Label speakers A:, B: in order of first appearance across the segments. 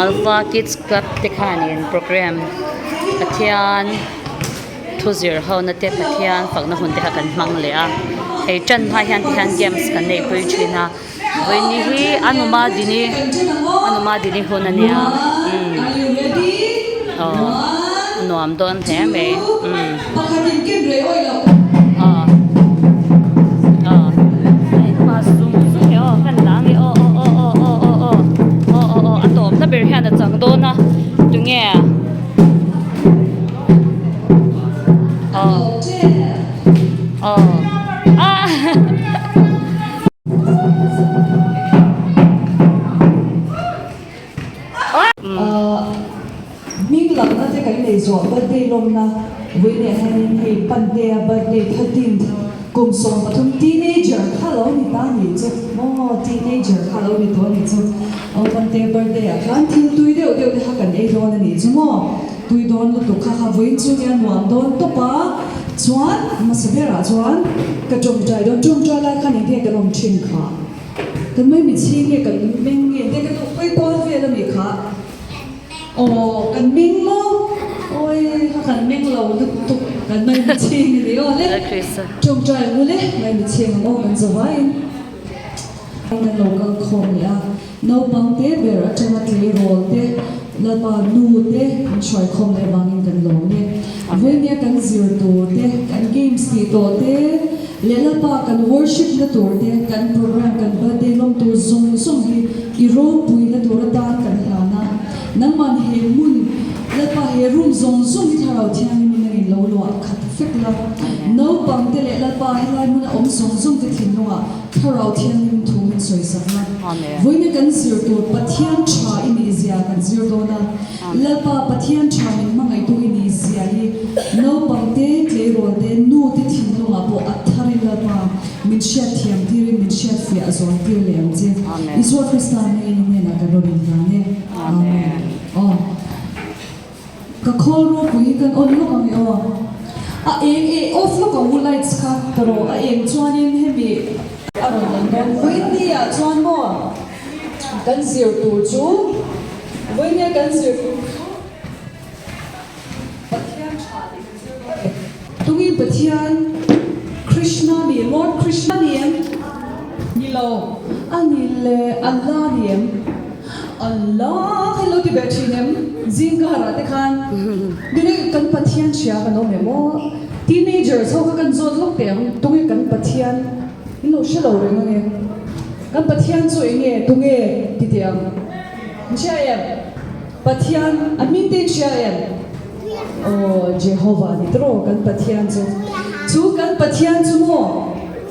A: Alpha kids club te khanin programme Pathian thu zir ho na te Pathian fakna hun te kha kan hmang leh a hei tan hma hian ti hian games kan neih pui thin a vawiin hi anuma dini anuma dini hun a nia umm aw a nuam dawn hle mai umm aw aw aw aw aw aw aw aw aw aw aw a tawp na ber hian a chang dawn a tunge.
B: Hming lakna te kan nei zawh birthday lawmna vui leh hianin hei Pantea birthday 13th kum 13 teenager kha lo ni ta ni chu maw teenager kha lo ni tawh a ni chu aw Pantea birthday ah khan thil tui deuh deuh te kha kan ei dawn a ni chu maw. Tui dawn lutuk kha kha vawiin chu nia nuam dawn tawp a, chuan hmasa berah chuan ka tawngtai dawn, tawngtai lai khan engtinge kan awm thin kha, kan mai mitchhing nge kan meng nge te kan awm kual vel a nih kha, aw kan meng maw, awi kha kan meng lo lutuk kan mai mitchhing a ni aw le, tawngtai ang u le, mai mitchhing ang aw kan zo vaiin kan lo kal khawm leh a. Naupang te ber atanga tleirawl te, Lalpa nu te an hruai khawm leh vangin kan lawm e. Vawinia kan zir tur te, kan games tih tawh te, leh Lalpa kan worship na tur te, kan program kan birthday lawm tur zawng zawng hi i ropui na tur atan kan hlan a. Nangman he hmun, Lalpa he room zawng zawng hi Thlarau Thianghlim in nangin lo luah khat vek la. Naupang te leh Lalpa helai hmuna awm zawng zawng te thinlungah Thlarau Thianghlim thu min sawi sak la. Vawiina kan zir tur Pathian tha i nih zia kan zir dawn a. Lalpa Pathian tha min hmangaihtu i nih zia hi naupang te, tleirawl te, nu te thinlungah pawh a tharin Lalpa min hriat thiam tirin min hriat fiah zawn tir leh ang che. Isua Krista hmingin i hnenah kan rawn inhlan e. Amen. Aw. Ka khawl ropui hi kan on lawk ang e aw. A eng e off lawk ang u lights kha ka rawh a eng chuanin hemi a rawn lang dawn. Vawiinni ah chuan maw kan zir tur chu vawiinnia kan zir tur chu Pathian tha tih kan zir dawn e. Tungin Pathian Krishna ni Lord Krishna ni em? Ni lo. A ni le Allah ni em? Allah kha ilo ti ve thin em? Zing ka harah te khan Dine kan Pathian hria kan awm em aw? Teenagers ho kha kan zawt lawk teh ang, tunge kan Pathian in lo hre lo reng ange? Kan Pathian chu enge tunge ti teh ang? In hria em? Pathian a hming te in hria em? Aw Jehovah ni tawh kan Pathian chu. Chu kan Pathian chu maw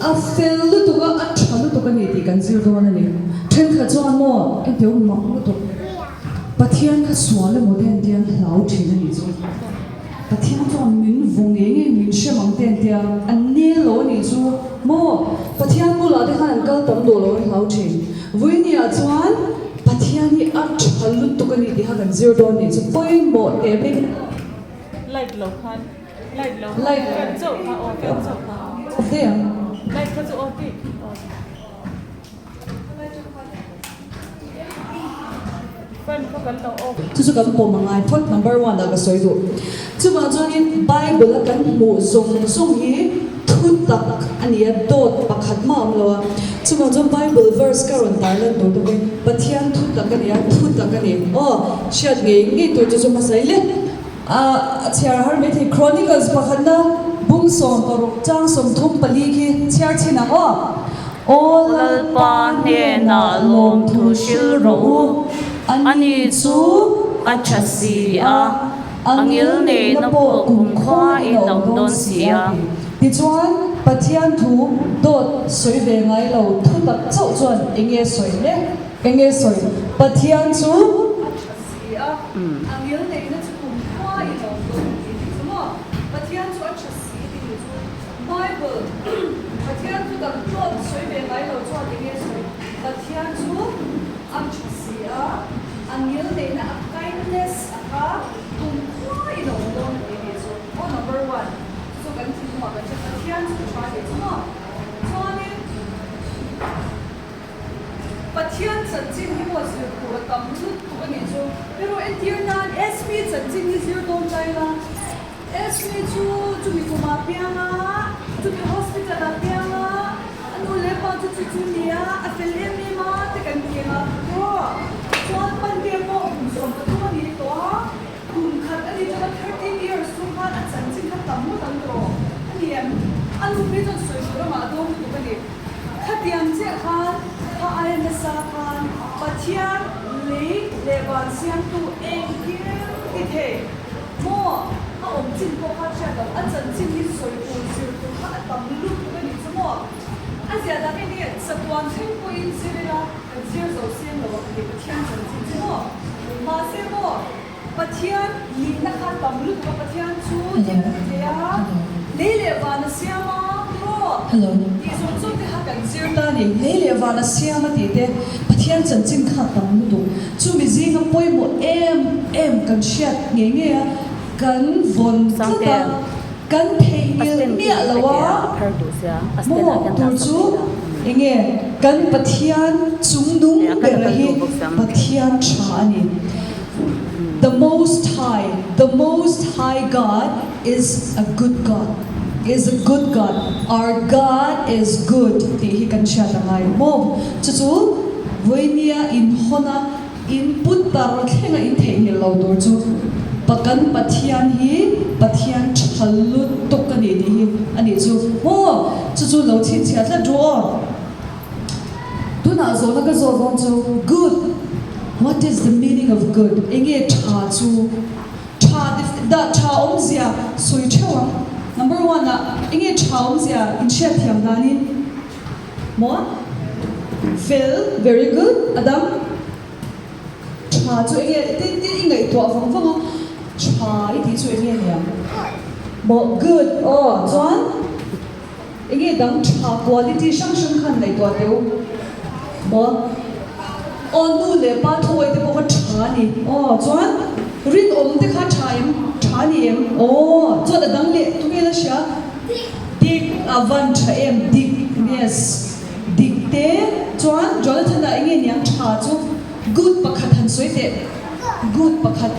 B: a fel lutuk a, a tha lutuk a ni tih kan zir dawn a ni. Thenkhat chuan maw engteu mak lutuk Pathian kha sual emaw te an tiang hlau thin a nih chu. Pathian chuan min vaw ngei ngei min hrem ang te an tia, an nel lo a nih chu maw Pathian bulah te khan an kal tam duh lo an hlau thin. Vawinia chuan Pathian hi a tha lutuk a ni tih kha kan zir dawn nih chu pawimawh teh mai kha.
C: Light lo khan light lo khan fan chauh kha aw fan chauh kha
B: off daih ang.
C: Light kha chu off daih aw. Fan kha kan lo off.
B: Chu chu kan pawm a ngai phawt number one ah ka sawi duh. Chuvang chuanin Bible a kan hmuh zawng zawng hi thu tak a ni a, dawt pakhat mah a awm lo a. Chuvang chuan Bible verse ka rawn tar lan tur te pawhin Pathian thu tak a ni a, thu tak a ni. Aw, hriat ngei ngei tur chu chu hmasa i le. A chhiar har mai thei. Chronicles pakhatna bung 16 chang 34 khi chhiar chhin ang aw. Aw
A: Lalpa hnenah lawmthu hril rawh u, ani chu a tha si a. A ngil neihna pawh kumkhua in a awm dawn si a.
B: Tichuan, Pathian thu dawt sawi ve ngai lo thu tak chauh chuan eng nge sawi le? Eng nge sawi? Pathian chu a tha si a, a ngil neihna chu kumkhua in a awm dawn tih hi chu maw? Pathian chu a tha si tih hi chu Bible Pathian thu tak dawt sawi ve ngai lo chu. chuan enge sawi? Pathian chu a tha si a, a ngilneihna, a kindness a kha kum khuaiin a awm dawn a ti a nih chu. Aw number one chu kan thinlungah kan hria, Pathian chu tha a nih chu maw? Chuanin Pathian chanchin hi maw zir tur a tam lutuk a nih chu. Pero entir nan SP chanchin hi zir dawn ta ila, SP chu chumi kumah piang a, chumi hospital ah piang a, a nu leh pa chu chu chu nia, a fel em em a te kan ti ang a, tiraw? Chuan Pante pawh kum 13 a ni tawh a, kum khat a ni tawh a, 13 years chu khan a chanchin kha tam ngawt ang tawh a ni em? A nu phei chuan sawi tur amah dawn lutuk a ni. Khatiang chiah khan kha aia nasa khan Pathian lei leh van siamtu engkim ti thei maw a awm chin pawh kha hriat loh, a chanchin hi sawi tur zir tur kha a tam lutuk a nih chu maw. A zia dak hi nia chatuan thleng pawhin zir ila kan zir zo seng lo ang tih Pathian chanchin chu maw. Mahse maw Pathian nihna kha tam lutuk a, Pathian chu thil ti thei a, lei leh van a siam a, tiraw? Tih zawng zawng te kha kan zir ta a ni. Lei leh van a siam a tih te, Pathian chanchin kha tam lutuk. Chumi zinga pawimawh em em kan hriat ngei ngei a, kan vawn tlat a, kan theihnghilh miah lo a, maw tur chu enge kan Pathian chungnung ber hi Pathian tha a ni. The most high, the most high God is a good God, is a good God, our God is good tih hi kan hriat a ngai maw? Chu chu vawinia inhawn a, in put tar thlenga in theihnghilh lo tur chu pa kan Pathian hi Pathian tha lutuk a ni tih hi a nih chu maw? Chu chu lo chhinchhiah tlat ru aw. Tunah zawhna ka zawh dawn chu good, what is the meaning of good? Enge tha chu? Tha dah tha awmzia sawi theuh ang. Number one ah enge tha awmzia inhriat thiam danin maw? Fel, very good, a dang tha chu enge tin tin i ngaihtuah vang vang a, tha i tih chu enge niang? Maw good aw chuan. Enge dang tha quality hrang hrang khan ngaihtuah teh u maw? Aw nu leh pa thuawi te pawh kha tha a ni. Aw chuan rinawm te kha tha em? Tha a ni em? Aw chuan a dang leh tunge la hria? Dik a van tha em? Dik yes dik te chuan Jonathan ah enge niang tha chu good pakhat han sawi teh good pakhat.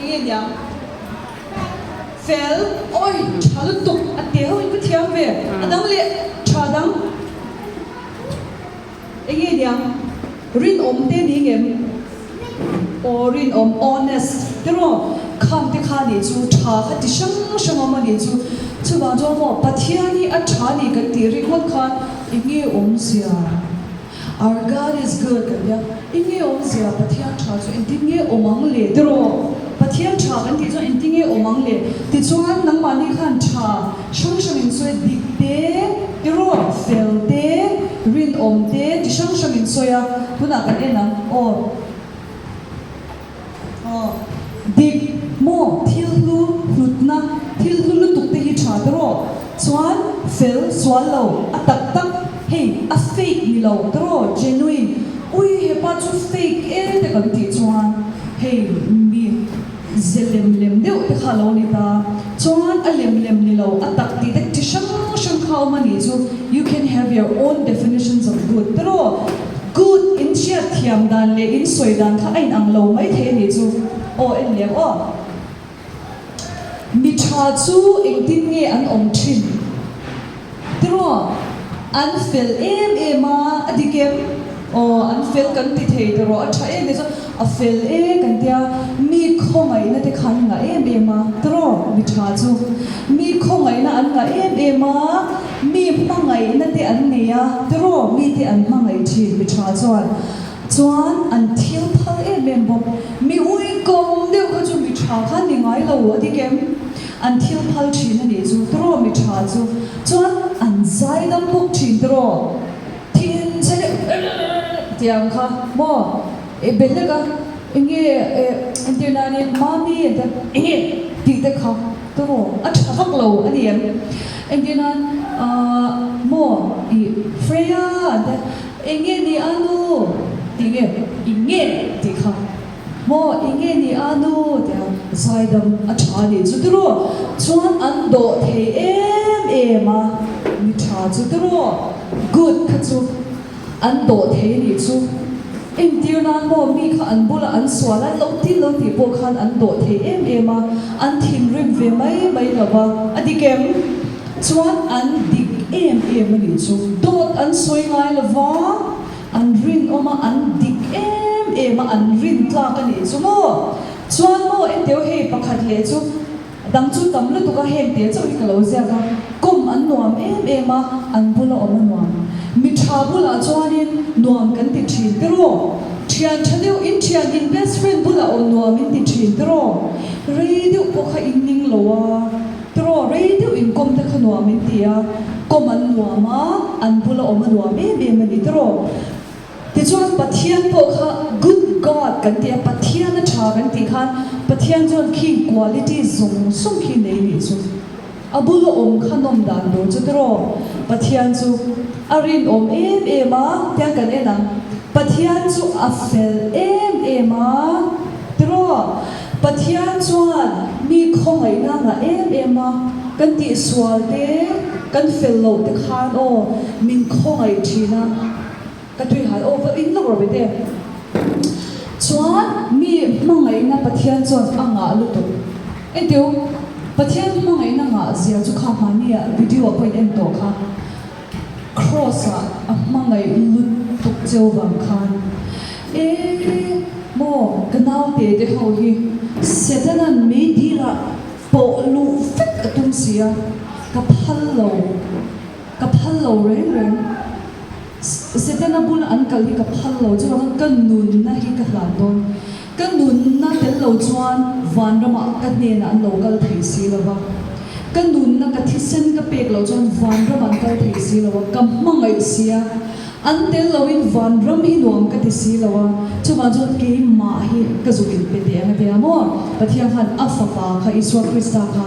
B: Enge niang? Fel, Awi, tha lutuk, a te ho in ka thiam ve, a dang leh tha dang. Enge niang? Rinawm te ni ngem? Aw rinawm, honest, te raw? Khang te kha nih chu tha kha ti hrang hrang awm a nih chu. Chuvang chuan maw Pathian hi a tha ni kan tih ringawt khan enge awmzia? Our God is good kan tia, eng nge awmzia Pathian tha chu engtin nge awm ang le tiraw? Pathian tha kan tih chuan engtin nge awm ang le? Tichuan nangmahni khan tha hrang hrang in sawi dik te tiraw, fel te, rinawm te ti hrang hrang in sawi a, tunah kan en ang aw. Aw dik maw thil hlu hlutna thil hlu lutuk te hi tha tiraw chuan fel sual lo a tak tak hei a fake ni lo tiraw genuine ui hepa chu fake e te kan tih chuan hei mi ze lem lem deuh te kha lo ni ta chuan a lem lem ni lo a tak tih te chi hrang hrang kha awm a nih chu you can have your own definitions of good tiraw. Good in hriat thiam dan leh in sawi dan kha a inang lo mai thei a nih chu. Aw en lem aw. Mi tha chu engtin nge an awm thin? Tiraw? An fel em em a, a dik em? Aw an fel kan ti thei tiraw? A tha em em chu a fel e kan tia, mi khawngaihna te kha an ngah em em a, tiraw? Mi tha chu mi khawngaihna an ngah em em a. Mi hmangaihna te an nei a, tiraw mi te an hmangaih thin mi tha chuan chuan an thil phal em em bawk. Mi uikawm deuh kha chu mi tha kha ni ngai lo a dik em? An thil phal thin a nih chu tiraw mi tha chu chuan an zaidam bawk thin tiraw thin che deuh tiang kha maw e be hlek a enge entir nani mami enge tih te kha. Tawh a tha vak lo a ni em? Engtin nan aah maw i Freya an tia eng nge ni a nu tih nge i nge tih kha maw i nge ni a nu tia zaidam a tha a nih chu tiraw chuan an dawh thei em em a mi tha chu tiraw good kha chu An dawh thei a nih chu. Entir nan maw mi kha an bula an sual a, lo tin lo tih pawh khan an dawh thei em em a, an thinrim ve mai mai lo va, a dik em? Chuan an dik em em a nih chu. Dawt an sawi ngai lo va, an rinawm a, an dik em em a, an rintlak a nih chu maw? Chuan maw enteu hei pakhat leh chu Dang chu tam lutuk a heng te chauh hi ka lo ziak a, kawm an nuam em em a, an bula awm a nuam. Mi tha bulah chuanin nuam kan ti thin tiraw? Thian tha deuh in thian in best friend bulah awm nuam in ti thin tiraw? Rei deuh pawh kha in ning lo a tiraw? Rei deuh in kawm te kha nuam in ti a, kawm an nuam a, an bula awm a nuam em em a ni tiraw? Tichuan Pathian pawh kha good God kan ti a, Pathian a tha kan tih khan Pathian chuan khi quality zawng zawng khi nei nih chu a bula awm kha nawm dan tur chu tiraw? Pathian chu a rinawm em em a, tiang kan en ang, Pathian chu a fel em em a tiraw? Pathian chuan mi khawngaihna ngah em em a, kan tihsual te, kan fel loh te khan aw min khawngaih thin a. Ka tui hal aw va in lawk rawh bete. Chuan mi hmangaihna Pathian chuan a ngah lutuk. Engteu, Pathian hmangaihna ngah zia chu kha hmania video ah pawh in en tawh kha. Kross ah a hmangaih lutuk cheu vang khan e maw ka naute te ho hi Setanan meidil ah pawh luh vek a tum sia ka phal lo. Ka phal lo reng reng. Setana bula an kal hi ka phal lo. Chuvangin ka nunna hi ka hlan dawn. Ka nunna tel lo chuan vanramah ka hnenah an lo kal thei si lo va. Ka nunna ka thisen ka pek loh chuan vanram an kal thei si lo a, ka hmangaih si a. An tel loin vanram hi nuam ka ti si lo a. Chuvang chuan keimah hi ka zuk inpe teh ang a ti a maw? Pathian khan a fapa kha Isua Krista kha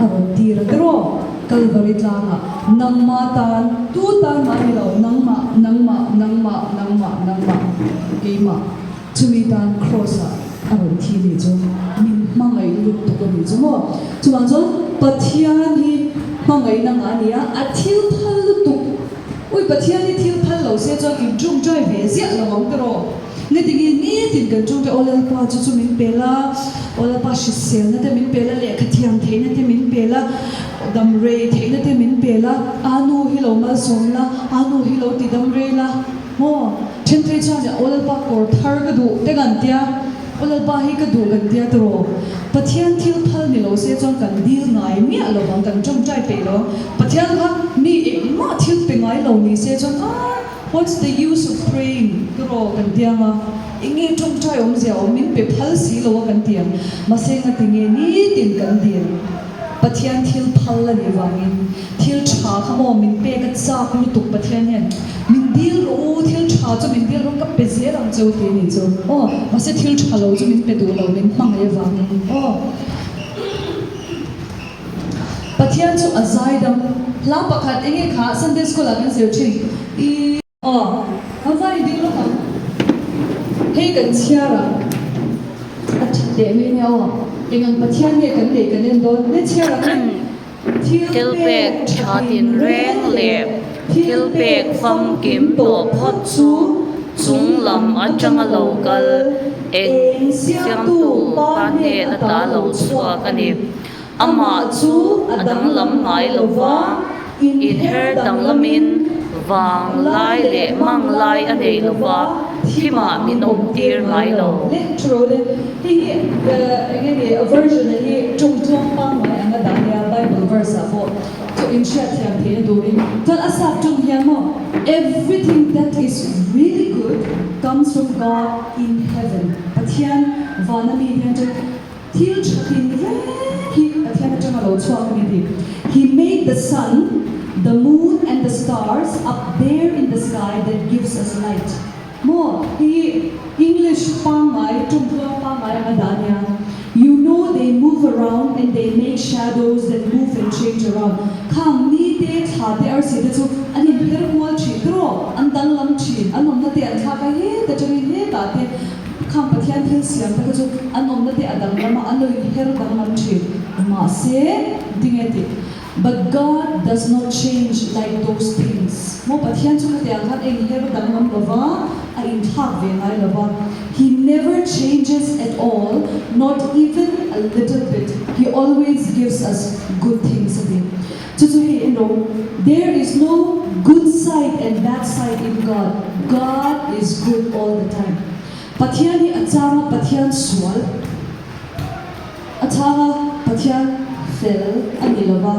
B: a rawn tir a tiraw? Kalvari tlangah nangmah tan, tu tan mah ni lo, nangmah, nangmah, nangmah, nangmah, nangmah, keimah, chumi tan Kraws-ah a rawn thi ni chu min hmangaih lut tuk a ni chu maw? Chuvang chuan Pathian hi hmangaihna ngah a ni a, a thil phal lutuk. Ui, Pathian hi thil phal lo se chuan in tawngtai ve ziah lo ang tiraw? Ngetinge nitin kan tawngtai, Aw Lalpa chu chu min pe la, Aw Lalpa hriselna te min pe la, lehkha thiam theihna te min pe la, dam rei theihna te min pe la, aa nu hi lo malsawm la, aa nu hi lo ti dam rei la, maw? Then phei chuan Aw Lalpa kawr thar ka duh te kan tia, Aw Lalpa hi ka duh kan tia tiraw? Pathian thil phal ni lo se chuan kan dil ngai miah lo vang, kan tawngtai peih lo ang. Pathian kha mi engmah thil pe ngai lo ni se chuan ah what's the use of praying tiraw kan ti ang a, enge tawngtai awmzia awm min pe phal si lo a kan ti ang. Mahse ngati nge nitin kan dil? Pathian thil phal a nih vangin thil tha kha maw min pek a chak lutuk Pathian hian min dil rawh u thil tha chu min dil rawh ka pe zel ang cheu tih a nih chu aw mahse thil tha lo chu min pe duh lo min hmangaih avangin aw Pathian chu a zaidam hla pakhat enge kha Sunday school ah kan zir thin i Aw, a va i ding lawk ang. Hei kan chhiar ang. A tha teh mai nia aw. Eng ang Pathian nge kan neih kan en dawn? Ne chhiar ang e.
A: Thil pek tha tinreng leh thil pek famkim tawh phawt chu chung lam atanga lo kal eng siamtu pa hnen ata lo chhuak a ni. Amah chu a danglam ngai lo va, inher danglamin vang lai leh mang lai a nei lo va, thimah min awm tir ngai lo.
B: Thil tha tin reng hi Pathian atanga lo chhuak a ni tih. He made the sun, the moon and the stars up there in the sky that gives us light. Maw, hei hi English pangngai, tawngtluang pangngai anga dah a nia. You know they move around and they make shadows that move and change around. Khang ni te, thla te, arsi te chu an inher kual thin tiraw? An danglam thin, an awmna te an thlak a, heta tangin hetah te khang Pathian thil siam te kha chu an awmna te a danglam a, an lo inher danglam thin. Mahse, tinge tih? But God does not change like those things. Maw Pathian chu khatiang khan a inher danglam lo va, a inthlak ve ngai lo va. He never changes at all, not even a little bit. He always gives us good things a ti. Chu chu hei en rawh, There is no good side and bad side in God. God is good all the time. Pathian hi a chang a Pathian sual. A chhang a, Pathian fel a ni lo va,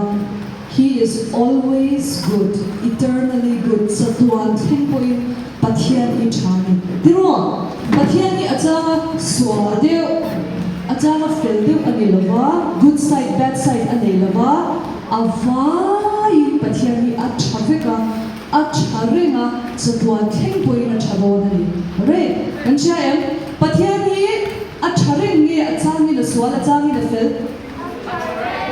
B: He is always good, eternally good, chatuan thleng pawhin Pathian i tha a ni. Tiraw? Pathian hi a chang a sual deuh, a chang a fel deuh a ni lo va, good side, bad side a nei lo va, a vaiin Pathian hi a tha vek a, a tha reng a, chatuan thleng pawhin a tha dawn a ni. Right? Kan hria em? Pathian hi A tha reng nge a changin a sual a changin a fel?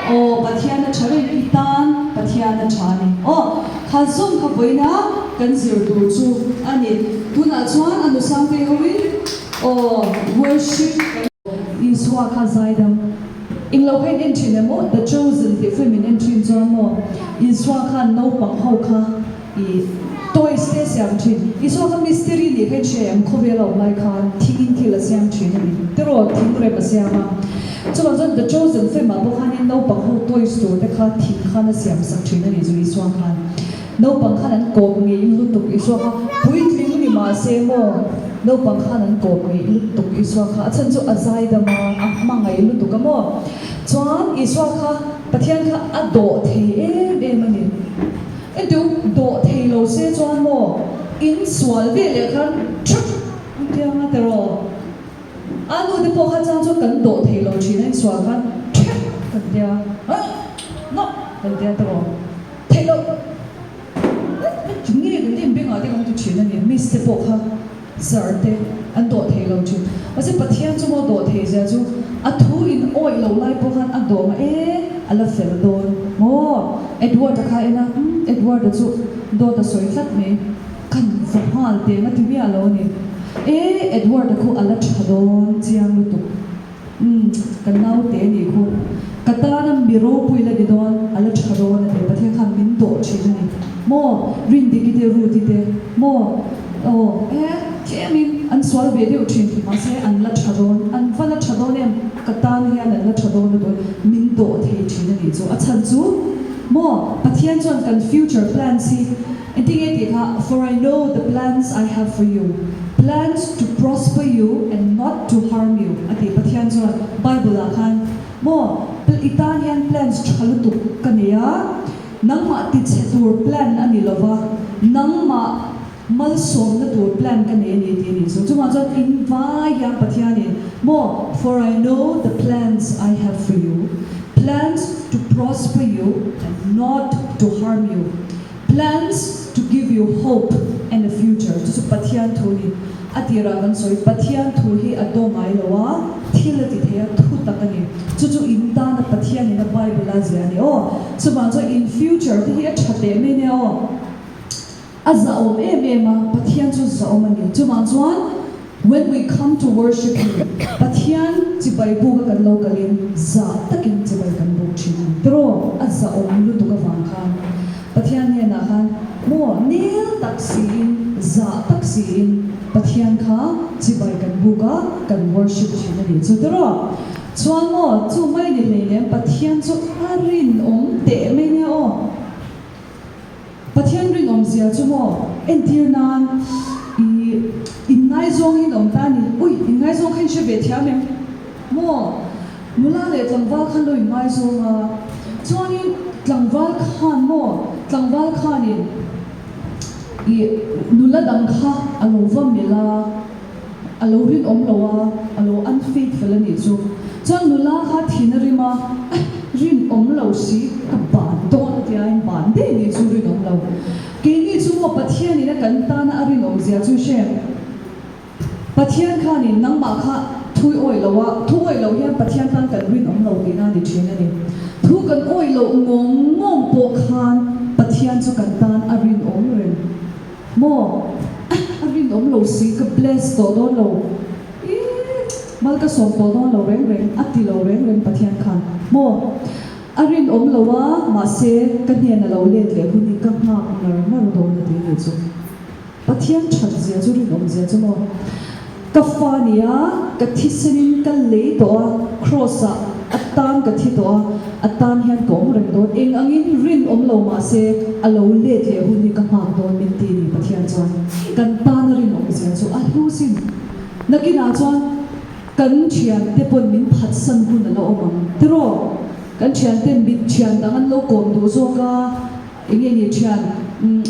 B: Aw Pathian a tha reng i tan Pathian a tha a ni. Aw kha zawng kha vawiina kan zir tur chu a ni. Tunah chuan a nusangte hoin aw worship kan. Isua kha zaidam englo kha in en thin em aw The Chosen tih film in en thin chuan maw Isua khan naupang ho kha I toys te siam thin. Isua kha mistiri nih kha in hria em? Khawvel a awm lai khan thingin thil a siam thin a ni. Tiraw thing rem a siam a. Chuvang chuan The Chosen film ah pawh khanin naupang ho toys tur te kha thing khan a siam sak thin a ni chu Isua khan. Naupang khan an kawp ngei lutuk Isua kha puitling ni mah se maw naupang khan an kawp ngei lutuk Isua kha a chhan chu a zaidam a, a hmangaih lutuk a maw. Chuan Isua kha Pathian kha a dawh thei em em a ni. Entiu dawh thei lo se chuan maw in sual ve leh khan thap ang tiang a tiraw? A nu te pawh kha chang chuan kan dawh thei lo thin a insual khan thap kan tia a nawk kan tia tiraw? Theih loh nge kan ti bengah te kan ti thin a ni miss te pawh kha Sir te an dawh thei lo thin. Mahse Pathian chu maw dawh thei zia chu a thu in awih lo lai pawh khan a dawng a e a la fel dawn maw. Edward a kha en a umm Edward a chu dawt a sawi tlat mai kan va nghal teng a ti miah lo a ni. E Edward a khu a la tha dawn chiang lutuk. Umm ka naute a nih khu. Ka tana mi ropui la ni dawn a la tha dawn a ti. Pathian khan min dawh thin a ni. Maw Rindiki te Ruth-i te maw aw e tlemin an sual ve deuh thin mahse an la tha dawn an va la tha dawn em ka tan hian an la tha dawn lutuk min dawh thei thin a nih chu. A chhan chu maw Pathian chuan kan future plans hi Engtinge tih kha, For I know the plans I have for you, plans to prosper you and not to harm you, a ti. Pathian chuan Bible ah khan, Maw, i tan hian plans tha lutuk ka nei a, nangmah tichhe tur plan a ni lova, nangmah malsawmna tur plan ka nei a ni tih a ni. Chu chungah chuan in vai hian Pathianin, Maw, for I know the plans I have for you, plans to prosper you and not to harm you. Plans to give you hope and a future chu chu Pathian thu ni. A tirah kan sawi Pathian thu hi a daw ngai lo a, thil a ti thei a, thu tak a ni. Chu chu in tana Pathian in a Bible a zia a ni aw. Chuvang chuan in future te hi a tha teh mai nia aw. A zahawm em em a, Pathian chu zahawm a ni. Chuvang chuan when we come to worship him, Pathian chibai buk a kan lo kalin zah takin chibai kan buk thin a ni. Tiraw, a zahawm lutuk avang khan Pathian hnenah khan maw nel tak siin, zah tak siin Pathian kha chibai kan buk a, kan worship thin a ni chu. Tiraw, chuan maw chu mai ni hleinem Pathian chu a rinawm teh mai nia aw. Pathian rinawmzia chu maw entir nan i inngaizawng in awm ta ni. Ui, inngaizawng kha in hre ve thiam em? Maw, nula leh tlangval khan lo inngaizawng a, chuanin tlangval khan maw, tlangval khanin i nula dang kha a lo va melh a, a lo rinawm lo a, a lo unfaithful a nih chu. Chuan nula kha thin a rim a, eh, rinawm lo si, ka ban dawn a tia in ban daih nih chu rinawm lo. Keini chu maw Pathianin a kan tana a rinawm zia chu hre. Pathian khanin nangmah kha. Thu i awih loh a, thu awih loh hian Pathian tan kan rinawm lo tihna a ni thin a ni. Thu kan awih loh ngawng ngawng pawh khan Pathian chu kan tan a rinawm reng. Maw? A rinawm lo si, ka bless tawh dawn lo. Ih, mal ka sawm tawh dawn lo reng reng, a ti lo reng reng Pathian khan. Maw? A rinawm lo a, mahse ka hnen a lo let leh hun hi ka nghak ngar ngar dawn a ti a nih chu. Pathian that zia chu rinawm zia chu maw? Ka fa nia, ka thisenin ka lei tawh a, Kraws ah a tan ka thi tawh a, a tan hian ka awm reng dawn. Eng angin rinawm lo mah se a lo let leh hun hi ka nghak dawn min ti ni Pathian chuan kan tana rinawm zia chu a hlu sin. Nakinah chuan kan thiante pawn min phatsan hun a la awm ang tiraw? Kan thianten mit thian dang an lo kawm duh zawk a, enge ni thian umm.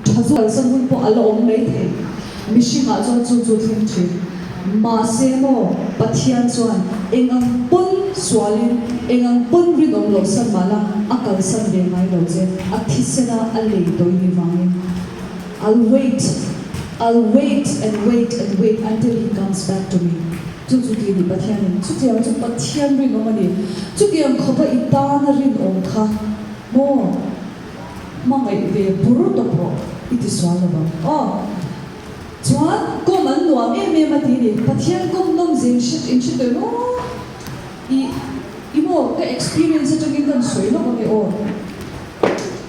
B: Tha zual san hun pawh a la awm mai thei. Mihringah chuan chu chu thleng thin. Mahse maw, Pathian chuan eng ang pawn sualin, eng ang pawn rinawm loh san mahla a kalsan ve ngai lo che, a thisena a lei tawih ni vangin. I'll wait, I'll wait and wait and wait until he comes back to me. Chu chu ti ni Pathianin, chutiang chu Pathian rinawm a ni. Chutiang khawpa i tana rinawm kha maw? Hmangaih ve bur tawp rawh i ti sual lo vang aw. Chuan kawm an nuam em em a ti ni. Pathian kawm nawm zin hre in hre tawh maw? I i maw ka experience atangin kan sawi lawk ange aw.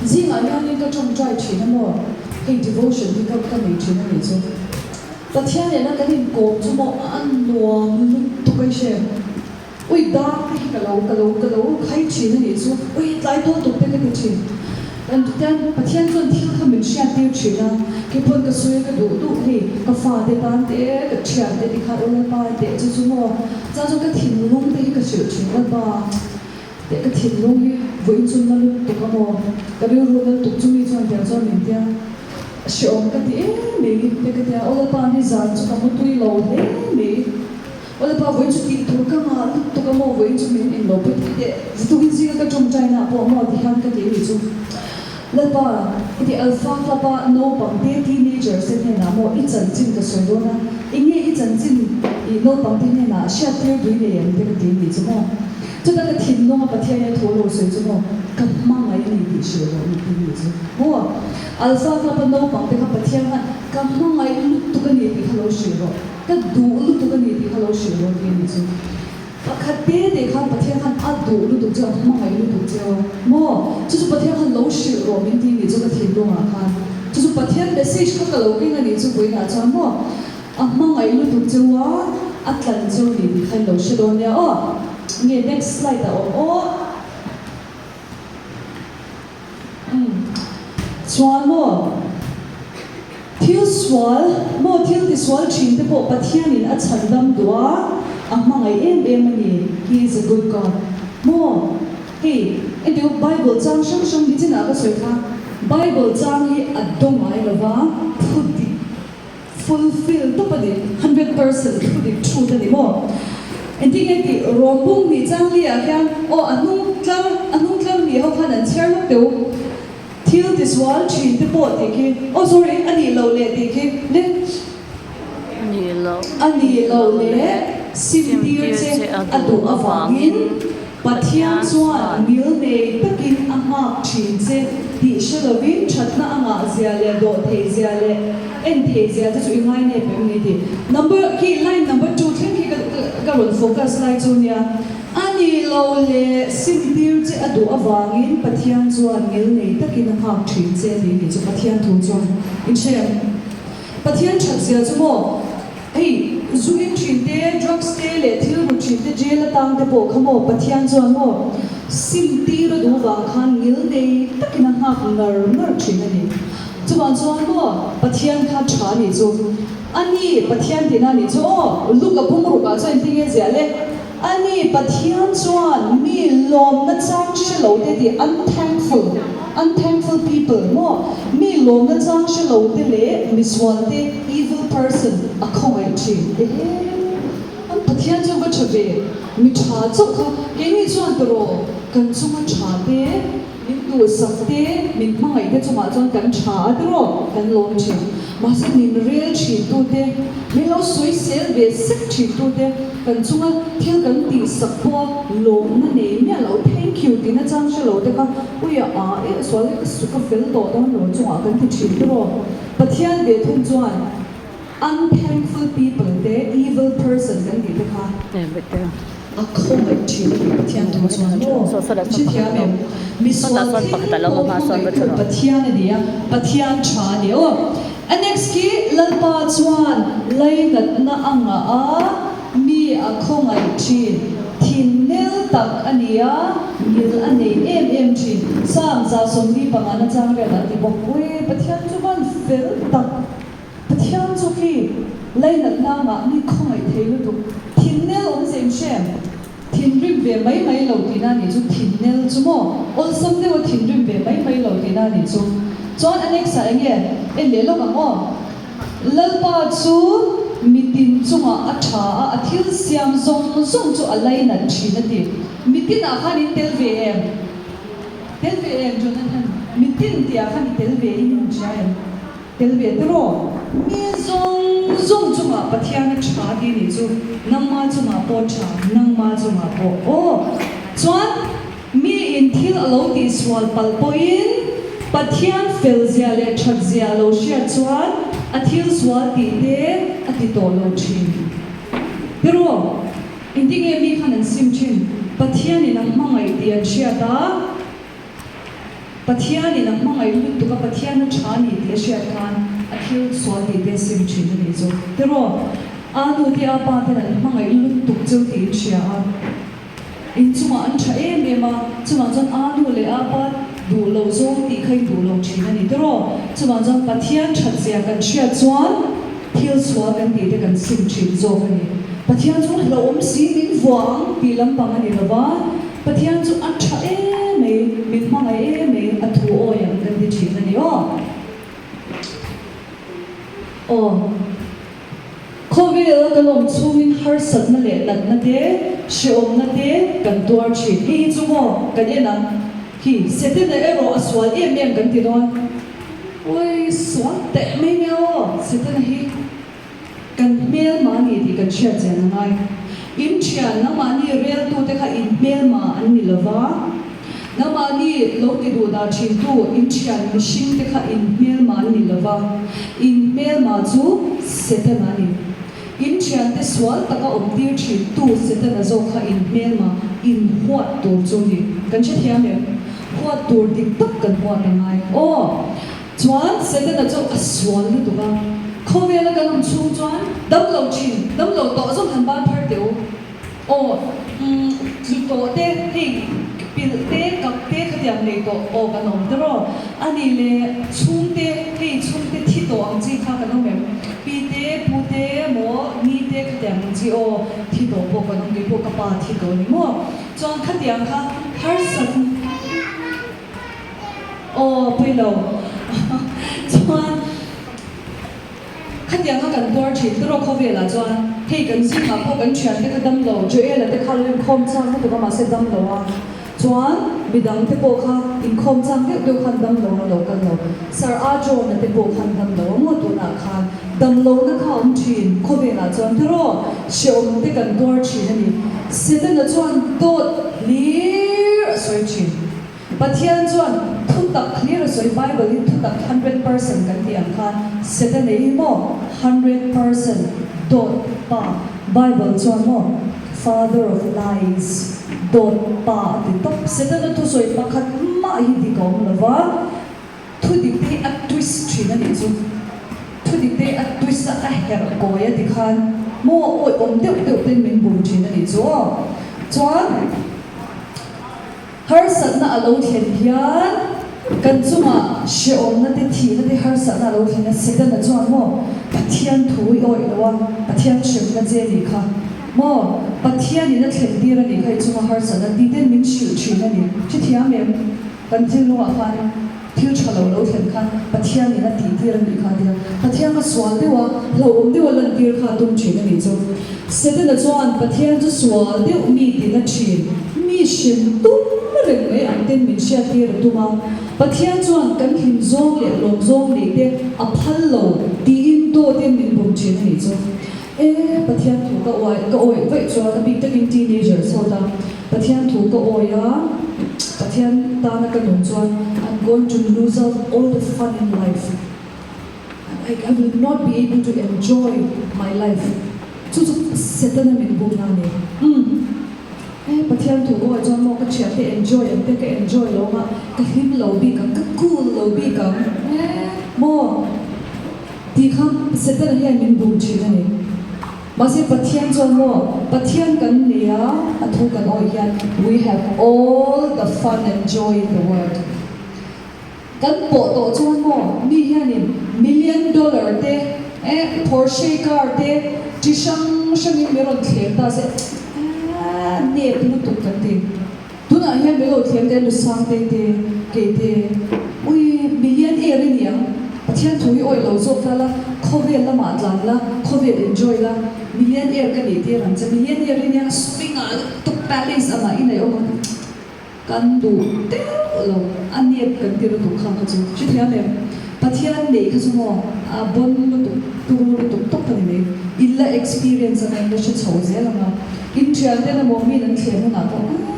B: Zingah hianin ka tawngtai thin a maw? Hei devotion hi ka ka nei thin a nih chu. Pathian nena kan inkawm chu maw a nuam lutuk a i hre. Ui dar te hi ka lo ka lo ka lo khai thin a nih chu, ui tlai dawn tuk te ka ti thin. Kan tian Pathian chuan thil kha min hriat tir thin a, keipawn ka sawi a ka duh duh hei ka fa te tan te ka thian te ti khan aw Lalpa teh chu chu maw chuan chuan ka thinlung te hi ka hrilh thin Lalpa teh ka thinlung hi vawiin chu na lutuk a maw ka rilru na lutuk chumi chuan tiang chuan min tia hreawm ka ti em mai te ka tia aw Lalpa ni zan chu ka mutui lo hle mai. Awle pa vawiin chu tih tur ka ngah lutuk a maw vawiin chu min in lo pui thei teh zitukin zinga ka tawngtai na pawh maw ti hian ka ti a nih chu Lalpa i ti Alpha Club a naupang te teenagers te hnenah maw i chanchin ka sawi dawn a enge i chanchin i naupang te hnenah hriat tir dui nei em te ka ti a nih chu maw chuta ka thinlung a Pathian in a thu lo sawi chu maw ka hmangaih a ni tih hrilh rawh ni ti a nih chu maw Alpha Club a naupang te kha Pathian khan ka hmangaih lutuk a ni tih kha lo hrilh rawh. Ka duh lutuk a ni tih kha lo hrilh rawh tih a nih chu. Pakhat te te khan Pathian khan a duh lutuk che a, hmangaih lutuk che a maw? Chu chu Pathian khan lo hrilh rawh min ti a nih chu ka thinlungah khan. Chu chu Pathian message kha ka lo keng a nih chu vawiinah chuan maw? A hmangaih lutuk che a, a tlan che a ni tih kha in lo hre dawn nia aw. Nge next slide a awm aw. Umm. Chuan maw, thil sual maw, thil tisual thin te pawh Pathianin a chhandam duh a, a hmangaih em em a ni, He is a good God. Maw, hei entiu Bible chang hrang hrang hi chinah ka sawi kha, Bible chang hi a daw ngai lo va, thu dik fulfill tawp a ni, 100% thu dik truth a ni maw? Engtin nge tih Rawmbung nih chang li ah hian aw a hnung tlar a hnung tlar nih ho khan an chhiar lawk teu thil tisual thin te pawh tih khi aw sorry a nih loh leh tih khi le a nih loh leh sim tir che a duh avangin Pathian chuan mil nei takin a nghak thin che tih hre lovin thatna a ngah zia leh dawh theih zia leh en theih zia te chu i ngai nep em ni tih number khi line number two thleng khi ka ka rawn focus lai chu nia. A ni lo leh simtir che a duh avangin Pathian chuan ngil nei takin a nghak thin che tih ni chu Pathian thu chuan in hre em? Pathian that zia chu maw? Hei, zu in thin te, drugs te leh thil ru thin te jail atang te pawh kha maw Pathian chuan maw sim tir a duh vang khan ngil nei takin a nghak ngar ngar thin a ni. Chuvang chuan maw Pathian kha tha a nih chu. A ni, Pathian tihna a nih chu aw, Luka bungrukah chuan engtin nge ziah le? A ni, Pathian chuan mi lawmna chang hre lo te tih unthankful, unthankful people, maw? Mi lawmna chang hre lo te leh misual te, evil person, a khawngaih thin. Ehe! An Pathian chu va tha ve, mi tha chauh kha keini chuan tawh kan chunga tha te min duh. duhsak te, min hmangaih te chungah chuan kan tha a tiraw? Kan lawm thin. Mahse min rel thin tu te, min lo sawisel ve sek thin tu te, kan chunga thil kan tihsak pawha lawmna nei miah lo, thank you tihna chang hre lo te kha uia a eh sual ka su ka fel tawh dawn lo chungah kan ti thin tiraw? Pathian ve thung chuan unthankful people te, evil person kan tih te kha a khawngaih thin a ni Pathian thu chuan maw? Hrethiam em? Misual thil pawh hmangaihtu Pathian a ni a, Pathian tha a ni aw. A next khi Lalpa chuan lainatna a ngah a, mi a khawngaih thin, thin nel tak a ni a, ngil a nei em em thin. Psalm 145 na chang riat ah ti bawk, Ui, Pathian chu van fel tak. Pathian chu khi lainatna a ngah mi khawngaih thei lutuk. Thin nel awm zeng hrem. Thinrim ve mai mai lo tihna a nih chu thin nel chu maw? Awlsam deuha thinrim ve mai mai lo tihna a nih chu. Chuan a next ah enge en leh lawk ang aw. Lalpa chu mitin chungah a tha a, a thil siam zawng zawng chu a lainat thin a ti. Mitin ah khan in tel ve em? Tel ve em Jonathan? Mitin tih ah khan i tel ve in in hria em? Tel ve te rawh. Mi zawng zawng chungah Pathian a tha tih nih chu nangma chungah pawh tha, nangma chungah pawh aw. Chuan mi in thil a lo tihsual palh pawhin Pathian fel zia leh that zia a lo hriat chuan a thil sual tih te a ti tawh lo thin. Te rawh, engtinge mi khan an sim thin? Pathian in a hmangaih tih an hriat a. Pathianin a hmangaih lutuk a, Pathian a tha a ni tih a hriat khan a thil sual tih te a sim thin a nih chu. Tiraw, a nu te a pa ten an hmangaih lutuk chu tih in hria a, inchungah an tha em em a, chuvang chuan a nu leh a pa duh loh zawng tih kha in duh lo thin a ni. Tiraw, chuvang chuan Pathian that zia kan hriat chuan thil sual kan tih te kan sim thin zawk a ni. Pathian chu hlauhawm si min vuah ang tih lampang a ni lova, Pathian chu a tha em mai, min hmangaih em mai, a thu awi ang kan ti thin a ni aw. Aw. Khawvel a kan awm chhungin harsatna leh natna te, hrehawmna te kan tuar thin. Hei hi chu maw kan en ang hi Setana erawh a sual em em kan ti dawn. Ui sual teh mai nia aw Setana hi. Kan hmelma a ni tih kan hriat chian a ngai. In thian nangmahni reltute kha in hmelma an ni lo va, nangmahni lo ti duh dah thintu in thian mihringte kha in hmelma an ni lo va, in hmelma chu Setana a ni. In thiante sual taka awmtir thintu Setana zawk kha in hmelma in huat tur chu ni. Kan hrethiam em? Huat tur dik tak kan huat a ngai. Aw! Chuan Setana chu a sual lutuk a, khawvela kan awm chhung chuan damlo thin, damlo tawh zawng han ban phar teh u. Aw, umm, tlu tawh te, hei pilh te, kap te khatiang nei tawh aw kan awm te rawh. A nih leh chhungte, hei chhungte thi tawh ang chi kha kan awm em? Pi te, pu te maw, ni te khatiang ang chi aw thi tawh pawh kan awm, kei pawh ka pa thi tawh ni maw? Chuan khatiang kha harsat. Aw, pawi lo. Chuan khatiang kha kan tuar thin tawrh khawvelah chuan hei kan zingah pawh kan thiante kha dam lo, Joel-a te kha lo inkhawm chang lutuk a mahse dam lo a, chuan midang te pawh kha inkhawm chang deuh deuh khan dam lo an lo kal lo. Sir A John-a te pawh khan dam lo a maw tunah khan dam lohna kha a awm thin khawvelah chuan tawrh hrehawm te kan tuar thin a ni. Setana chuan dawt hlir a sawi thin. Pathian chuan thutak hlir a sawi, Bible in thutak 100% kan tih ang khan Setana hi maw 100% dawt pa, Bible chuan maw father of lies, dawt pa a ti tawp. Setana thusawi pakhat mah hi dik a awm lova, thudik te hi a twist thin a nih chu. Thudik te hi a twist a, a herh kawi a ti khan maw awi awm deuh deuh ten min bum thin a nih chu aw. Chuan. Harsatna a lo thlen hian kan chungah hrehawmna te, thihna te harsatna a lo thlen a, Setana chuan maw Pathian thu i awih lo a, Pathian hremna che a nih kha maw, Pathianin a thlen tir a nih kha i chunga harsatna tih ten min hrilh thin a ni. Hrethiam em? Kan thilnungah khan thil tha lo lo thlen khan Pathianin a tih tir a nih kha tia Pathian kha sual deuh a, hlauhawm deuh a lantir kha a tum thin a nih chu. Setana chuan Pathian chu sual deuh mi tina thin, mi. Mi hrem tum reng mai ang ten min hriattir a tum a, Pathian chuan kan hlim zawng leh lawm zawng neih te a phal lo tiin dawtin min bum thin a nih chu. E, Pathian thu ka uai ka awih vaih chuan a bik takin teenagers ho ta Pathian thu ka awih a, Pathian tana ka nun chuan I'm going to lose out all the fun in life. I I will not be able to enjoy my life. Chu chu Setana min bum na a ni. Umm. He Pathian thu ka awih chuan maw ka thiante enjoy ang te ka enjoy lo ang a, ka hlim lo bik ang, ka cool lo bik ang. Maw? Tih kha Setana hian min bum thin a ni. Mahse Pathian chuan maw Pathian kan nei a, a thu kan awih hian we have all the fun and joy in the world. Kan pawh tawh chuan maw mi hianin million dollar te eh Porsche car te chi hrang hrangin min rawn thlem ta se eh nep lutuk kan ti. Tunah hian min lo thlem te Lusang te te kei te ui million air i ni ang Pathian thu hi awih lo zawk ta la khawvel lamah tlan la khawvel enjoy la million air ka nih tir ang che million air i nia swing ah lutuk palace angah i neih awm ang kan duh deuh lo a nep kan ti lutuk kha kha chu hrethiam em Pathian neih kha chu maw a bon lutuk turu lutuk tawk a ni mai in la experience anga in la hre chho zel anga In thian ten emaw min an thlem hunah pawh aah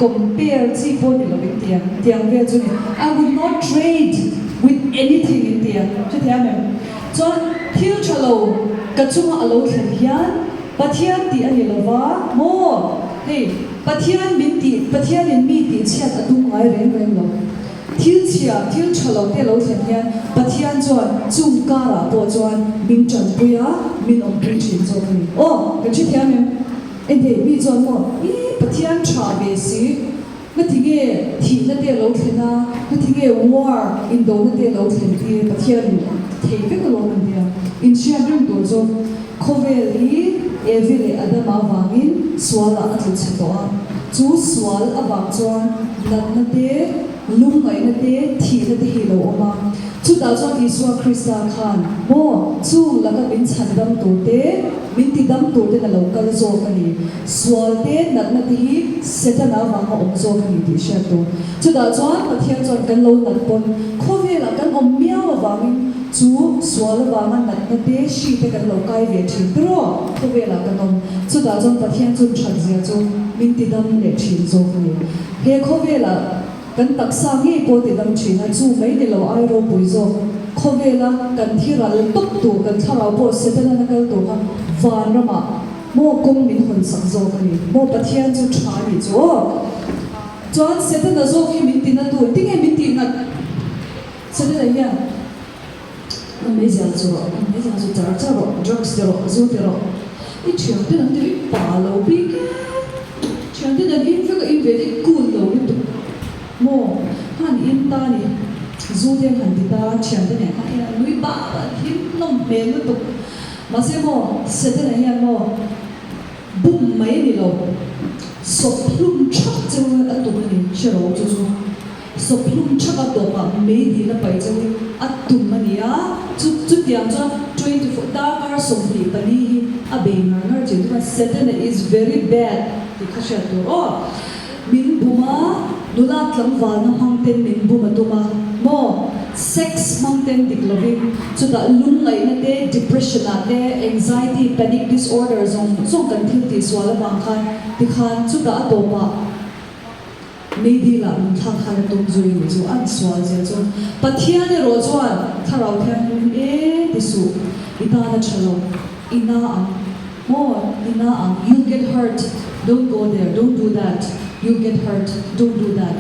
B: compare chi pawh ni lo in ti ang, tiang vel chu ni I would not trade with anything in ti ang, hrethiam em? Chuan thil tha lo ka chunga a lo thlen hian Pathian tih a ni lova maw? Hei Pathian min tih, Pathianin mi tih chhiat a tum ngai reng reng lo. Thil chhia, thil tha lo te lo thlen hian Pathian chuan chung karah pawh chuan min tanpui a, min awmpui thin zawk a ni. Aw, kan hrethiam em? Engthei mi chuan maw, Ih, Pathian tha ve si, ngatinge thihna te a lo thlen a, ngatinge war, indona te a lo thlen tir, Pathian in thei vek alawm an tia. Inhriat reng tur chu khawvel hi Evi leh Adama vangin sualah a tlu chhe tawh a, chu sual avang chuan natna te, lungngaihna te, thihna te hi lo awm a. Chutah chuan Isua Krista khan maw chung laka min chhandam tur te, min tidam tur ten a lo kal zawk a ni. Sual te, natna te hi Setana avanga awm zawk a ni tih hriat tur. Chutah chuan Pathian chuan kan lo nat pawn khawvelah kan awm miau avangin chu sual avanga natna te, hri te kan lo kai ve thin tiraw khawvelah kan awm. Chutah chuan Pathian chun that zia chu min tidam leh thin zawk a ni. He khawvelah kan taksa ngei pawh tidam thin a, chu mai ni lo ai ropui zawk. Khawvela kan thi ral tawp tur, kan thlarau pawh Setana kal tur kha vanramah maw kawng min hawn sak zawk a ni. Maw Pathian chu tha a nih chu aw. Chuan Setana zawk hi min ti na tu, tinge min tih ngat? Setana hian a meizial chu rawh, a meizial chu char char rawh, drugs ti rawh, zu ti rawh, i thian ten an ti i pa lo bik e, thian ten an in vek a, in ve te i cool lo lutuk maw, han in ta ni, zu te an han ti ta, thian te nen khan in an nui bak a, an hlim hlawm hmel lutuk, mahse maw Setana hian maw, Bum mai a ni lo. Sawp hlum thap cheu a tum a ni, hre ro chu chu. Sawp hlum thap a tawpah mei dil a paih cheu hi a tum a ni a, chu chutiang chuan 24 darkar 24 hi a bei ngar ngar chin chuan Satana is very bad tih kha hriat tur aw. Min bum a, nula tlangvalna hmang ten min bum a tum a maw? Sex hmang ten dik lovin, chutah lungngaihna te, depression ah te, anxiety, panic disorder zawng zawng kan thil tih sual avang khan tikhan chutah a tawpah meidil ah min thlak khan a tum zui ni chu an sual zia chu Pathian erawh chuan Thlarau Thianghlim e ti suh i tan a tha lo i na ang. Maw i na ang you'll get hurt don't go there don't do that you'll get hurt don't do that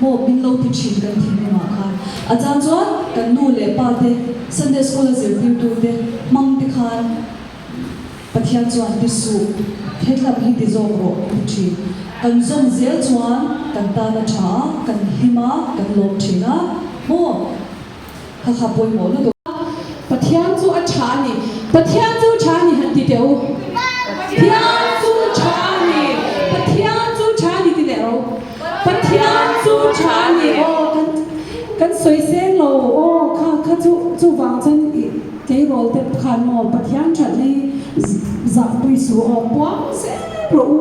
B: maw min lo ti thin kan thinrim ah khan a chang chuan kan nu leh pa te Sunday school a zirtirtu te hmang te khan Pathian chuan ti suh hetlam hi ti zawk rawh min ti thin kan zawm zel chuan kan tan a tha a kan hlim a kan lawm thin a maw kha kha pawimawh lutuk.
D: Pathian chu a tha a ni. Pathian chu tha a ni han ti teh u. Pathian chu tha a ni. Pathian chu tha a ni ti leh ro. Pathian chu tha a ni. Aw kan kan sawi seng lo aw kha kha chu chuvang chuan i tleirawl te khan maw Pathian that hi zahpui su aw puang zel rawh u.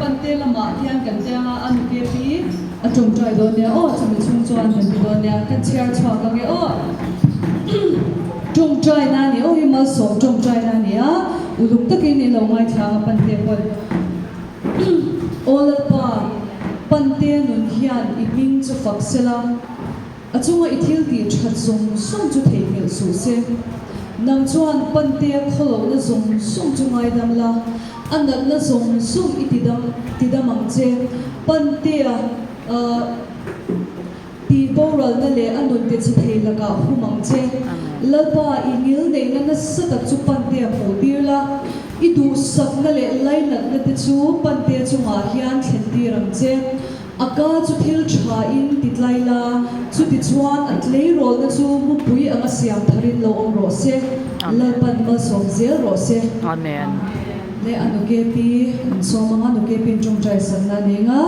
B: Pante lamah hian kan tia a nu ke pi a tawngtai dawn nia aw chumi chhung chuan kan ti dawn nia kan chhiar chhuak ang e aw. Tawngtai na a ni aw hi malsawm tawngtai na a ni a uluk takin i lo ngaithla ang a Pante pawn. Aw Lalpa, Pante nun hian i hming chu fak sela. A chunga i thil tih that zawng zawng chu theihnghilh suh se. Nang chuan Pantea khawlohna zawng zawng chu ngaidam la, a natna zawng zawng i tidam tidam ang che. Pantea tih boralna leh a nun tichhe thei lakah hum ang che. Lalpa, i ngil neihna nasa tak chu Pantea hmuh tir la, i duhsakna leh lainatna te chu Pantea chungah hian thlen tir ang che. A ka chu thil tha in ti tlai la, chuti chuan a tleirawlna chu mupui anga siam tharin lo awm rawh se, Lalpan malsawm zel rawh se.
A: Amen.
B: Le a nuke pi an sawm anga nuke pin tawngtai sakna a nei anga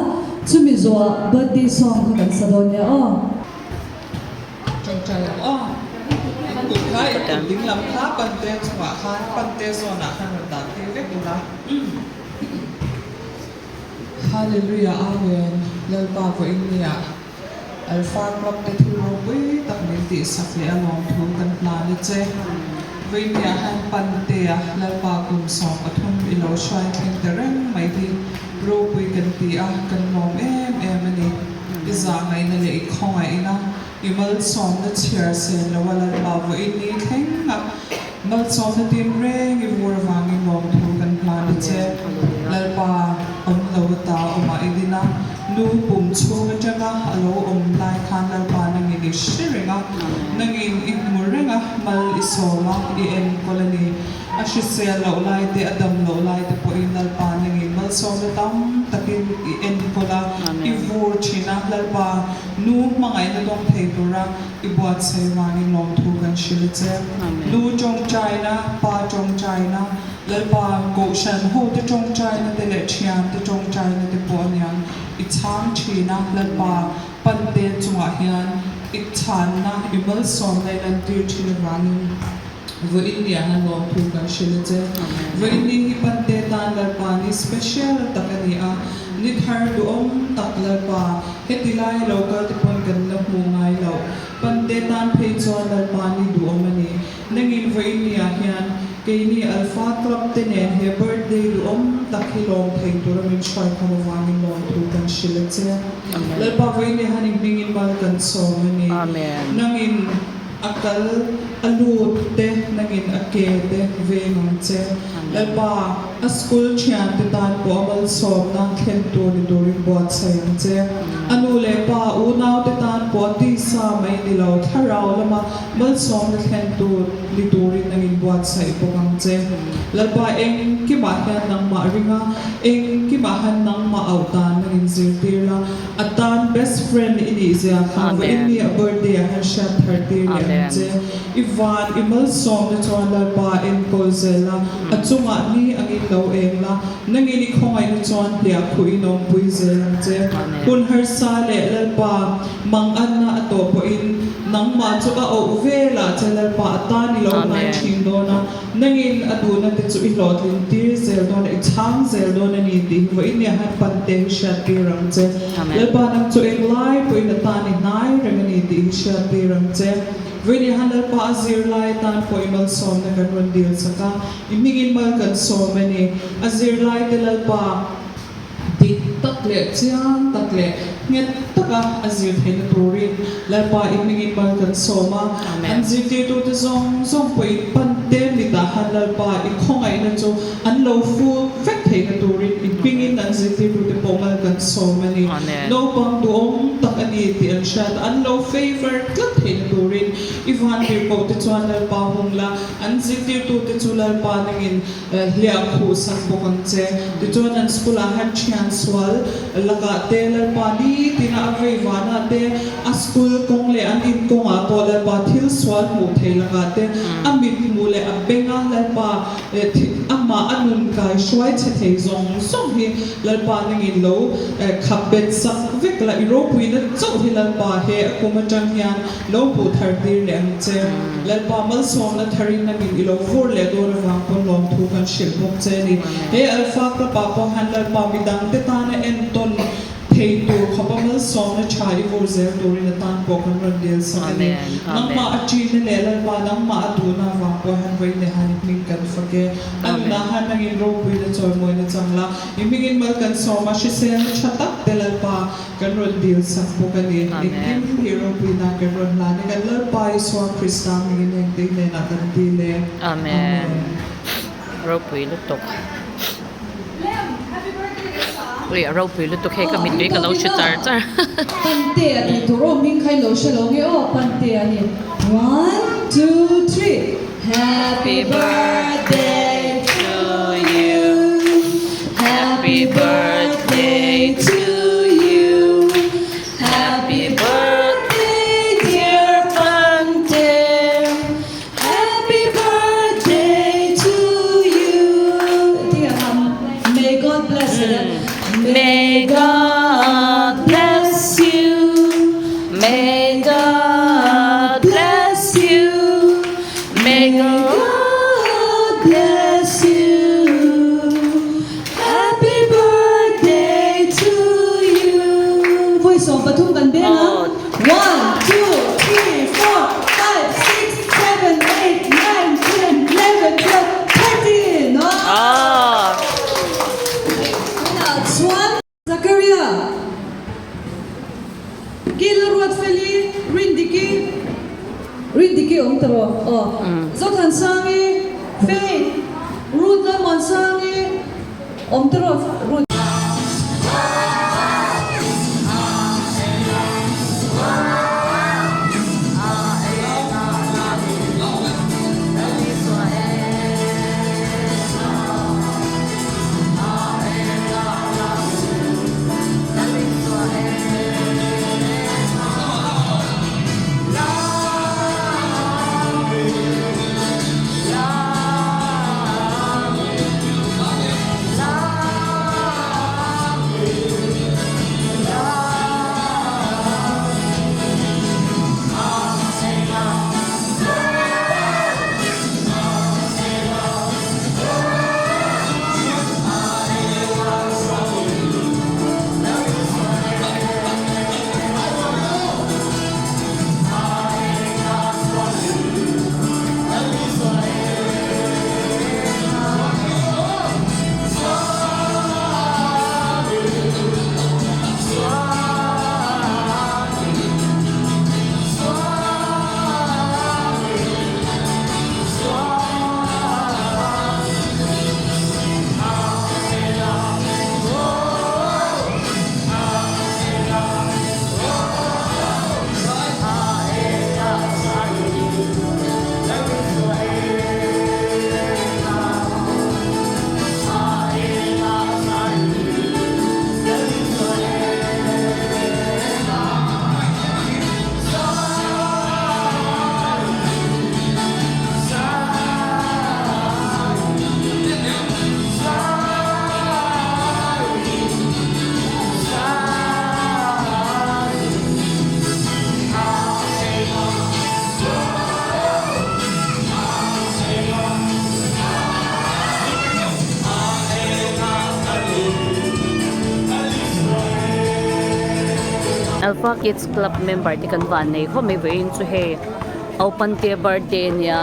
B: chumi zawhah birthday song kha kan sa dawn nia aw.
E: Tawngtai ang aw. In kut kha in kut ding lam kha pante chungah khan pante zawnah khan rawn dah tir vek ula. Hallelujah Amen Lalpa vawiin nia Alpha Club te thil ropui tak min tih sak leh a lawmthu kan hlan a che. Vawiin nia han Pantea Lalpa kum 13 i lo hruai thleng ta reng mai hi ropui kan ti a, kan lawm em em a ni. I zahngaihna leh i khawngaihna i malsawmna chhiar sen lo a Lalpa vawiin ni thleng a Malsawmna tin reng i vur avangin lawmthu kan hlan a che. Lalpa awm lo ata awmah i din a, nu pum chhung atanga a lo awm lai khan Lalpa nangin i hre reng a, nangin i hmu reng a, mal i sawm a, i enkawl a ni. A hrisel loh lai te, a dam loh lai te pawhin Lalpa nangin malsawmna tam takin i enkawl a, i vur thin a. Lalpa nu hmangaihna dawng thei tura I buatsaih vangin lawmthu kan hrilh a che. Nu tawngtaina, pa tawngtaina, Lalpa Kohhran hote tawngtaina te leh thiante tawngtaina te pawh a niang. I chhang thin a, Lalpa pante chungah hian i chhanna, i malsawmna i lantir thin avangin vawiin ni ah hian lawmthu kan hrilh a che. Vawiin ni hi pante tan Lalpa ni special tak a ni a, ni thar duhawm tak Lalpa Heti lai lo kal te pawn kan la hmuh ngai loh. Pante tan phei chuan Lalpa ni duhawm a ni. Nangin vawiin ni ah hian keini Alpha Club te nen he birthday duhawm tak hi lawm thei tura min hruai khawm avangin lawmthu kan hrilh a che. Lalpa vawiin ni han inhmingin mal kan sawm a ni. Nangin a kal a lut te nangin a ke te veng ang che. Lalpa. A school thiante tan pawh a malsawmna thlen tur ni turin buatsaih ang che. A nu leh pa, unaute tan pawh a tisa mai ni lo, thlarau lama malsawmna thlen tur ni turin nang inbuatsaih bawk ang che. Lalpa engkimah hian nangmah ring a, engkimah hian nangmah auh dan nang inzirtir la, a tan best friend i nih zia kha vawiin ni a birthday ah hian hriat thar tir leh ang che. I van i malsawmna chuan Lalpa enkawl zel la, a chungah ni angin lo eng la, nangin i khawngaihna chuan hliah khuh in awmpui zel ang che. Hun harsa leh Lalpa manganna a tawh pawhin nangmah chu a auh velah che Lalpa a tan i lo hnai thin dawn a, nangin a duhna te chu i hlawhtlin tir zel dawn a, i chhang zel dawn a ni tih hi vawiin nia han pan te hi hriat tir ang che. Lalpa nang chu englai pawhin a tan i hnai reng a ni tih hi hriat tir ang che. Vawiin han Lalpa a zirlai atan pawh i malsawmna kan rawn dil chak a, i hmingin mal kan sawm a ni. A zirlaite Lalpa dik tak leh chiang tak leh nghet taka a zir theihna turin Lalpa i hmingin mal kan sawm a. An zirtirtute zawng zawng pawhin pante mitah han Lalpa i khawngaihna chu an lo fu vek theihna turin i hmingin an zirtirtute pawh mal kan sawm a ni. Naupang duhawm tak a ni tih an hriat a, an lo favour tlat theihna turin i vantirhkohte chuan Lalpa hung la, an zirtirtute chu Lalpa nangin hliah khuh sak bawk ang che. Tichuan an school ah hian thian sual lakah te Lalpa nitina a vei vanah te a school kawng leh. leh an in kawngah pawh Lalpa thil sual hmuh thei lakah te a mit hmuh leh a benga Lalpa amah a nun kai hruai chhe thei zawng zawng hi Lalpa nangin lo khap bet sak vek la i ropuina chauh hi Lalpa he a kum atang hian lo hmuh thar tir leh ang che. Lalpa malsawmna tharin nangin i lo vur leh dawn avang pawn lawmthu kan hrilh bawk che a ni. He Alpha Club-ah pawh hian Lalpa midangte tana entawn thei tur khawpa malsawmna tha i vur zel turin a tan pawh kan rawn dil sak a ni. Nangmah a ṭinna leh Lalpa nangmah a duhna avang pawh hian vawiin han i hming kan fak e. A nunah hian nangin ropuina chawimawina chang la, i hmingin mal kan sawm a, hriselna tha tak te Lalpa kan rawn dil sak bawk a ni. Engkim hi ropuina kan rawn hlan e, kan Lalpa Isua Krista hmingin hengte i hnenah kan dil e.
A: Amen. Ropui lutuk. Ui a ropui lutuk hei ka mittui ka lo hre char char.
B: Pantea tih tur aw hming kha i lo hre lo nge aw Pantea a ni. One two three Happy birthday to you Happy birthday to you Happy birthday dear Pantea Happy birthday to you tih ang a May God bless a nia
A: May God bless you May God bless you May God
B: bless you Happy birthday to you Vawi 13 kan beng a One, two, three, four, five, six, seven, eight, nine, ten, eleven, twelve, thirteen Tunah chuan Zakaria, Kil Ruatfeli, Rindiki, Rindiki awm ta rawh aw, Zothansangi, Faith, Ruth Lalmuansangi awm ta rawh Ruth.
A: Alpha Kids Club member te kan van nei khawp mai vawiin chu hei Aupante birthday ania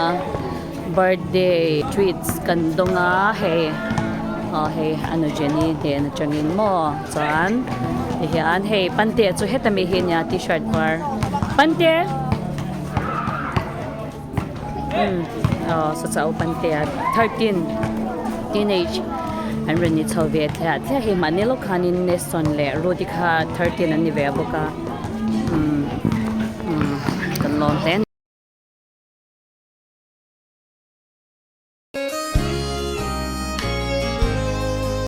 A: birthday treats kan dawng a hei aw hei anu Jenny hnen atangin maw chuan tihian hei Pante chu heta mi hi ania t-shirt var Pante umm aw saw chu Aupante a 13 teenage an rawn ni chho ve thliah thliah hei mahni lawk khanin Neston leh Rudy kha 13 an ni ve bawk a umm umm kan lawm hle a ni.